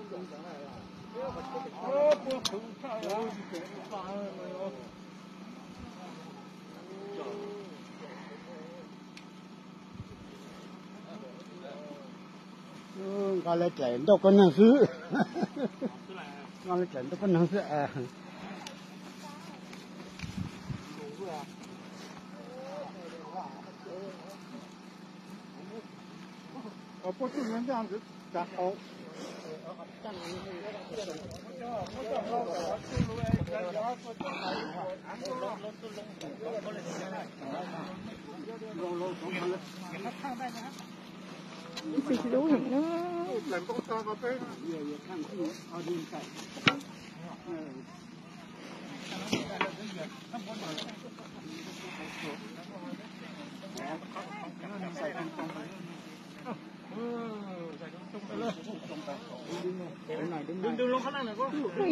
Nqa lawv dlaim ntaus koj neeg xwb. Nqa lawv dlaim ntaus koj neeg xwb. Ntxim hlub heev na.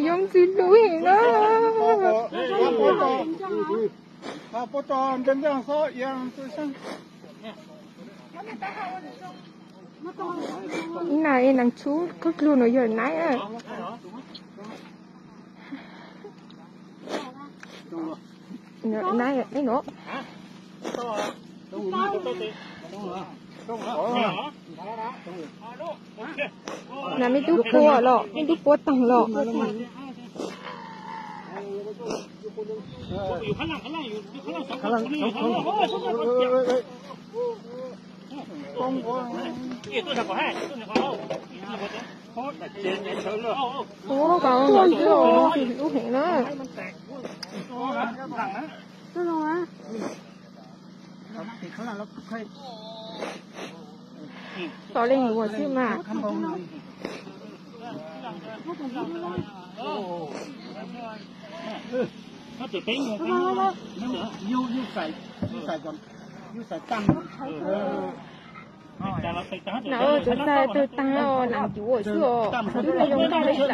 Zoo ntxim hlub heev na. Ib na, ib neeg tshub khaub dluag no yog naib. Naib no. Nas me tub pua los, me tub pua teeg los. Ua, kom ntxim hlub heev na. Tos leej luag xwb mas. Nas, txiv ntxawm tawg tag os, nas cuv xwb os, twb tsis zoo li lawm.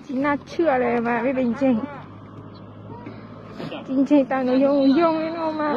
Tsis naj tshwj li mas peb pes ntseeg. Tsis ntseeg tas nws yoo yoo li no mas.